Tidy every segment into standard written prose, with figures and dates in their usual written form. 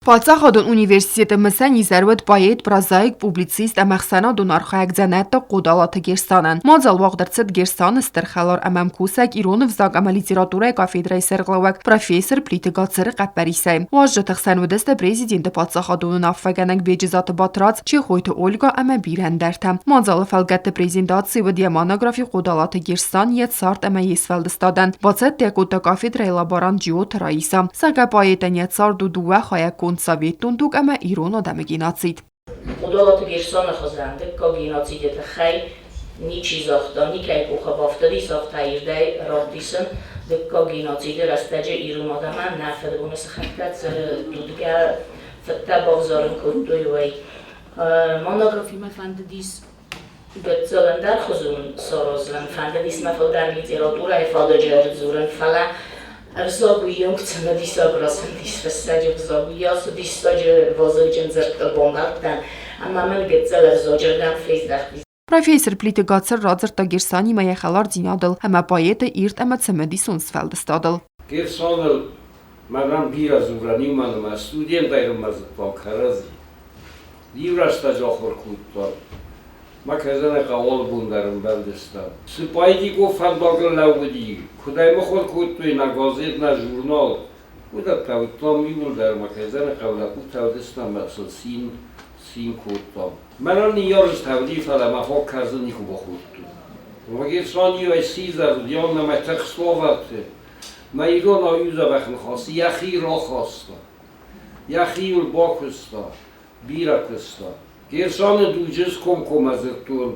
Паддзахадон университеты мысӕн изӕр уыд поэт, прозаик, публицист ӕмӕ ӕхсӕнадон архайӕг дзӕнӕттаг Хъодалаты Герсанӕн. Мадзал уагъд ӕрцыд Герсаны стыр хӕлар ӕмӕ ӕмкусӕг ирон ӕвзаг ӕмӕ литературӕйы кафедрӕйы сӕргълӕууӕг профессор Плиты Гацыры хъӕппӕрисӕй. Уазджыты хсӕн уыдысты президенты паддзахадон уынаффӕгӕнӕг Беджызаты Батрадз, Чехойты Ольга ӕмӕ бирӕ ӕндӕртӕ. Мадзалы фӕлгӕтты презентаци уыд йӕ монографи Хъодалаты Герсан йӕ цард ӕмӕ йе сфӕлдыстадӕн. Бацӕттӕ кодта кафедрӕйы лаборант Джиоты Раиса. Зӕгъгӕ, поэтӕн йӕ цард у дыууӕ хайӕ конд советон дуг ӕмӕ ирон адӕмы геноцид. Хъодалаты Герсаны хуызӕн дыккаг геноциды тыххӕй ничи загъта, никӕй къухы бафтыди цагъта ирдӕй равдисын. Дыккаг геноциды рӕстӕджы ирон адӕмӕн нӕ фыдбоны сыхӕгтӕ цы дудгӕ фыдтӕ бавзарын кодтой, уый. Монографимӕ фӕндыдис гыццыл ӕндӕрхуызон саразын, фӕндыдис мӕ фылдӕр литературӕйы фадыджы ӕрдзурын, фӕлӕ ӕвзаг уыйонг цымыдисаг разындис, фыссӕджы ӕвзаг уыйас диссаджы вазыгджын дзырдтыл бамбӕлдтӕн, ӕмӕ мын гыццыл ӕвзаджы рдӕм фездӕхтис. Профессор Плиты Гацыр радзырдта Герсанимӕ йӕ хӕлардзинадыл ӕмӕ поэты ирд ӕмӕ цымыдисон сфӕлдыстадыл. Герсаныл мӕнӕн бирӕ дзурӕн и, уымӕн ӕмӕ студентӕй рынмӕ зыдтам кӕрӕдзи. Иу рӕстӕджы ахуыр кодтам. Мӕ кӕрдзӕнӕй хъӕуы бон дӕр ӕмбӕлдыстӕм. Цы поэтикон фӕндагыл лӕууыди, куыд ӕй мыхуыр кодтой нӕ газет, нӕ журнал, уыдӕттӕ уыдтам иууылдӕр мӕ кӕрдзӕны хъӕуы лӕппутӕ уыдыстӕм ӕмӕ сыл цин, цин кодтам. Мӕнӕн ныййарджытӕ уыди, фӕлӕ мӕ фаг кӕрдзын никуы бахордтон. Герсаниуӕй сидзӕр уыди, аннӕмӕй тыхст уавӕрты. Мӕ иронау иу дзӕбӕх ныхас йӕхи рахаста. Йӕхиуыл бакуыста, бирӕ куыста. Герсаны дуджы скомкоммӕ дзырдтон,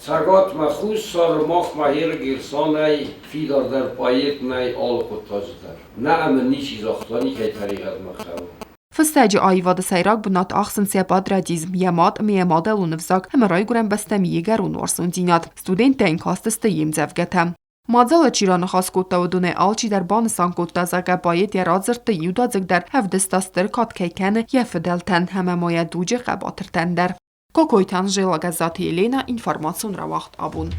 Цӕгатмӕ, Хуссары махмӕ Еры Герсанӕй фидардӕр поэт нӕй алы хъуыддаджы дӕр. Нӕ ӕмӕ ничи загъта, никӕй тӕригъӕд мӕ хъӕуы. Фыссӕджы аивады сӕйраг бынат ахсынц йӕ патриотизм, йӕ мад ӕмӕ йӕ мадӕлон ӕвзаг ӕмӕ райгуырӕн бӕстӕм йе гӕрон уарзондзинад. Студенттӕ йын кастысты йе мдзӕвгӕтӕ. Мадзалы чи раныхас кодта, уыдонӕй алчидӕр банысан кодта, зӕгъгӕ, поэт йӕ радзырдты иудадзыгдӕр ӕвдыста стыр кад кӕй кӕны йӕ фыдӕлтӕн ӕмӕ ма йӕ дуджы хъӕбатыртӕн дӕр. Кокойты Анжела, Гӕззаты Еленӕ, информацион рауагъд абон.